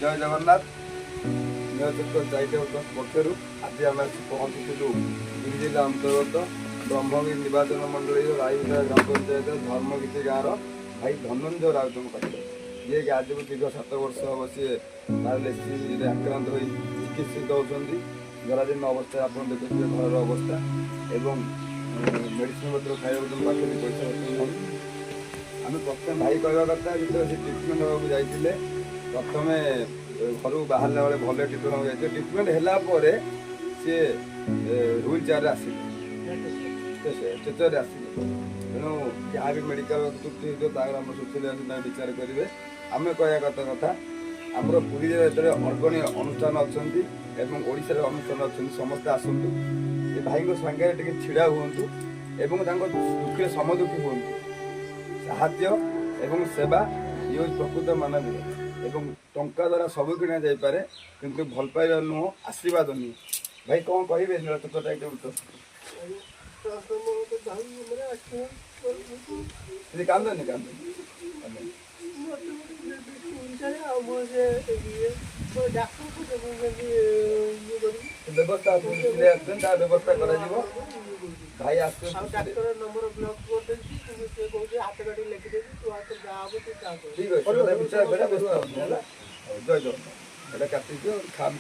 ଜୟ Jagannath. Nilachakra charitable trust ପକ୍ଷରୁ ଆଜି ଆମେ ଆସି ପହଞ୍ଚିଥିଲୁ ପୁରୀ ଜିଲ୍ଲା ଅନ୍ତର୍ଗତ ବ୍ରହ୍ମଗିରି ନିର୍ବାଚନ ମଣ୍ଡଳୀର ରାଇଗୁଡ଼ା ଗ୍ରାମ ପଞ୍ଚାୟତ ଧର୍ମଗୀତି ଗାଁର ଭାଇ ଧନଞ୍ଜୟ ରାଉତଙ୍କ ପାଖରେ, ଯିଏକି ଆଜକୁ ଦୀର୍ଘ 7 ବର୍ଷ ହେବ ସିଏ ପାରାଲିସିସରେ ଆକ୍ରାନ୍ତ ହୋଇ ଚିକିତ୍ସିତ ହେଉଛନ୍ତି। ଜରାଜୀର୍ଣ୍ଣ ଅବସ୍ଥାରେ ଆପଣ ଦେଖୁଥିବେ ଘରର ଅବସ୍ଥା, ଏବଂ ମେଡ଼ିସିନ ପତ୍ର ଖାଇବାକୁ ତାଙ୍କ ପାଖରେ ପଇସା ପତ୍ର ନାହିଁ। ଆମେ ପ୍ରଥମେ ଭାଇ କହିବା କଥା, ଯେତେବେଳେ ସେ ଟ୍ରିଟମେଣ୍ଟ ହେବାକୁ ଯାଇଥିଲେ, ପ୍ରଥମେ ଘରୁ ବାହାରିଲା ବେଳେ ଭଲ ଟ୍ରିଟମେଣ୍ଟ ହେବାକୁ ଯାଇଥିଲେ। ଟ୍ରିଟମେଣ୍ଟ ହେଲା ପରେ ସିଏ ହ୍ୱିଲ୍ ଚେୟାରରେ ଆସିଲେ, ଷ୍ଟ୍ରେଚରରେ ଆସିଲେ। ତେଣୁ ଯାହା ବି ମେଡ଼ିକାଲ ତ୍ରୁଟି ହେଇଥିବ, ତାହାର ଆମର ସୋସିଆଲ ବିଚାର କରିବେ। ଆମେ କହିବା କଥା, ଆମର ପୁରୀରେ ଯେତେବେଳେ ଅଗ୍ରଣୀ ଅନୁଷ୍ଠାନ ଅଛନ୍ତି ଏବଂ ଓଡ଼ିଶାରେ ଅନୁଷ୍ଠାନ ଅଛନ୍ତି, ସମସ୍ତେ ଆସନ୍ତୁ, ଏ ଭାଇଙ୍କ ସାଙ୍ଗରେ ଟିକେ ଛିଡ଼ା ହୁଅନ୍ତୁ ଏବଂ ତାଙ୍କ ଦୁଃଖରେ ସମଦୁଃଖୀ ହୁଅନ୍ତୁ। ସାହାଯ୍ୟ ଏବଂ ସେବା ଇଏ ହେଉଛି ପ୍ରକୃତ ମାନବୀୟ, ଏବଂ ଟଙ୍କା ଦ୍ୱାରା ସବୁ କିଣା ଯାଇପାରେ, କିନ୍ତୁ ଭଲ ପାଇବା ନୁହଁ, ଆଶୀର୍ବାଦ ନୁହଁ। ଭାଇ, କ'ଣ କହିବେ ନୀଳଚକ୍ର ଚାରିଟେବଲ ଟ୍ରଷ୍ଟ? କାନ୍ଦନି, କାନ୍ଦନି। ଆଉ ମୁଁ ସେ ଇଏ ଡାକ୍ତରକୁ ବ୍ୟବସ୍ଥା ଆସୁଛନ୍ତି, ତା ବ୍ୟବସ୍ଥା କରାଯିବ। ଭାଇ ଆସୁଛନ୍ତି। ଆଉ ଡାକ୍ତର ନମ୍ବର ବ୍ଲକ୍ କରିଦେଇଛି, କିନ୍ତୁ ସେ କହୁଛି ହାତ କାଟି ଲେଖିଦେବି, ତୁ ହାତ ଯାହା ହବ ତୁ ତାହା କର। ଠିକ୍ ଅଛି, ସେଟା ବିଚାର କରିବା, ବ୍ୟସ୍ତ ହବନି। ହେଲା, ଜୟ ଜଗନ୍ନାଥ। ଏଇଟା କାଟିଦିଅ, ଖାମ।